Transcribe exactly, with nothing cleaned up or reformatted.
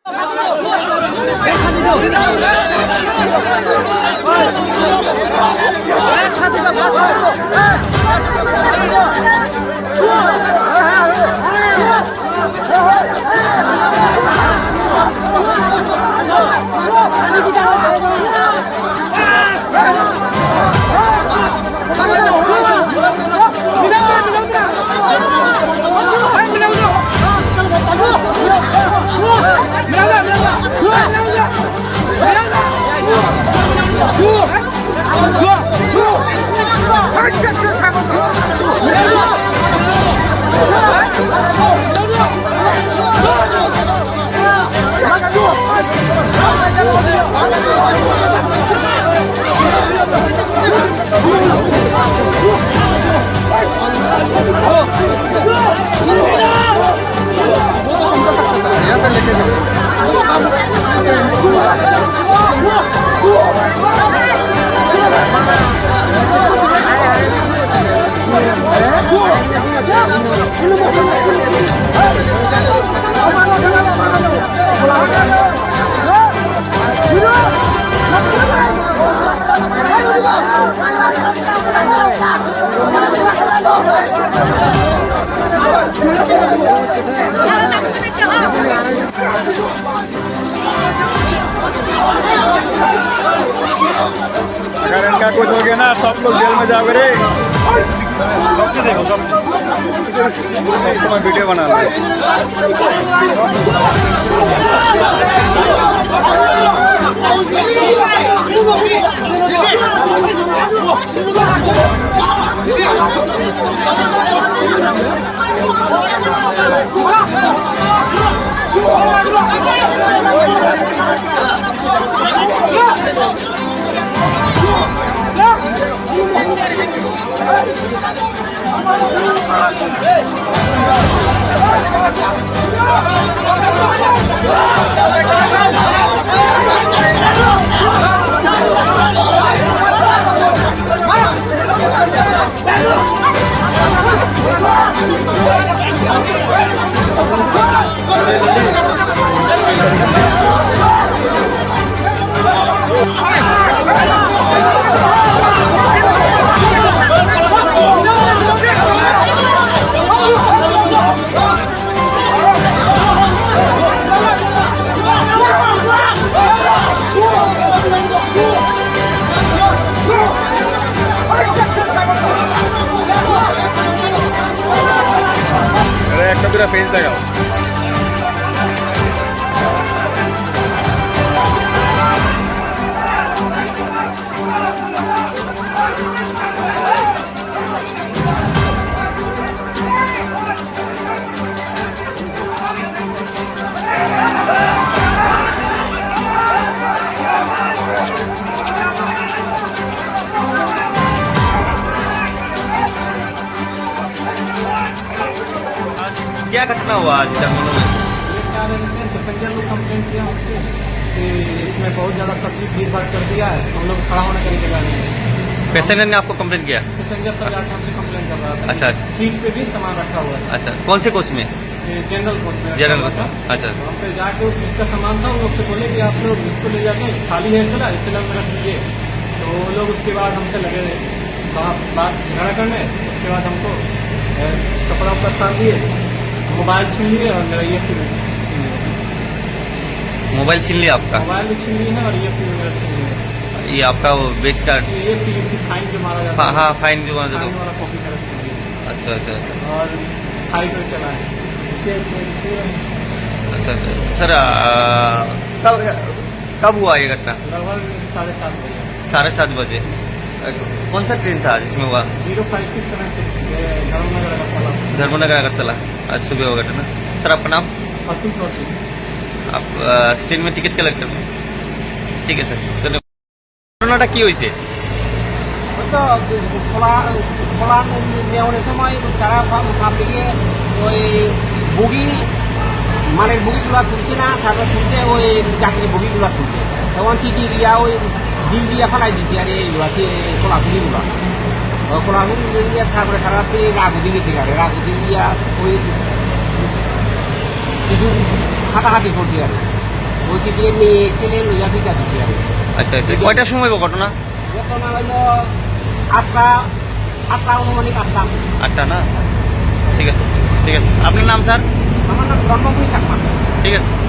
अगर इनका कुछ हो गया ना, सब लोग जेल में जाओगे रे। तुम्हारा वीडियो बना लो। अरे, एक तो पूरा फेस लगा। क्या घटना हुआ आज जंगलों में? ये क्या बोलते हैं, पैसेंजर लोग कंप्लेंट किया हमसे कि इसमें बहुत ज़्यादा सब्जी भीड़ भाड़ कर दिया है, हम लोग खड़ा होने का भी जगह नहीं है। पैसेंजर ने आपको कंप्लेंट किया? पैसेंजर सर जाके हमसे कंप्लेंट कर रहा था। अच्छा, अच्छा। सीट पे भी सामान रखा हुआ है। अच्छा, कौन से कोच में? ये जनरल कोच में जनरल रखा हुआ कोच में, था। अच्छा। तो हम पे जाके उस, जिसका सामान था, उन लोग से बोले कि आप लोग इसको ले जाके, खाली है इसलिए, इसलिए हम रख दीजिए। तो वो लोग उसके बाद हमसे लगे बात, बात झगड़ा करने, उसके बाद हमको, ए, कपड़ा उपड़ा उतार दिए, मोबाइल छीन लिए और मेरा ये फिर छीन लिया। मोबाइल छीन लिया आपका? मोबाइल भी छीन लिए हैं और ये फिर मेरा छीन लिया। ये आपका वो वेस्ट कार्ड? ये, ये फिर फाइन जो मारा जाता हाँ, है। हाँ, फाइन जो मारा जाता है। फाइन वाला कॉपी मेरा छीन लिया। अच्छा, अच्छा। और हाई पे चला है। अच्छा, अच्छा। सर, आ, कब, कब हुआ ये घटना? लगभग साढ़े सात बजे। साढ़े सात बजे। अ, कौन सा ट्रेन था जिसमें हुआ? Zero five six seven six, ये धर्मनगर अगरतला। धर्मनगर अगरतला, आज सुबह हुआ घटना। सर, आपका नाम? अतुल कौशिक। आप, अ, ट्रेन में टिकट कलेक्टर हैं? ठीक है सर, धन्यवाद। ঘটনাটা কি হয়েছে? ওই তো খোলা, খোলা নেওয়ার সময় তারা পা-, পাবলিকে ওই বগি, মালের বগিগুলা তুলছে না, তারপর তুলছে ওই যাত্রী বগিগুলা তুলছে। তখন টিটি দিয়া ওই ডিল দিয়া ফালাই দিছে আর এইগুলা কি খোলাখুলিগুলা। ওই খোলাখুলি দিয়া তারপরে তারা রাগ উঠে গেছে আর রাগ উঠে দিয়া ওই কিছু হাতাহাতি করছে আর। ওই দিকে মেয়ে ছেলে লইয়া বিকা দিছি আমি। আচ্ছা, আচ্ছা। কয়টার সময় হইব ঘটনা? ঘটনা হইল আটটা, আটটা, অনুমানিক আটটা। আটটা না? ঠিক আছে, ঠিক আছে। আপনার নাম, স্যার? আমার নাম ধর্মপুরী চাকমা। ঠিক আছে।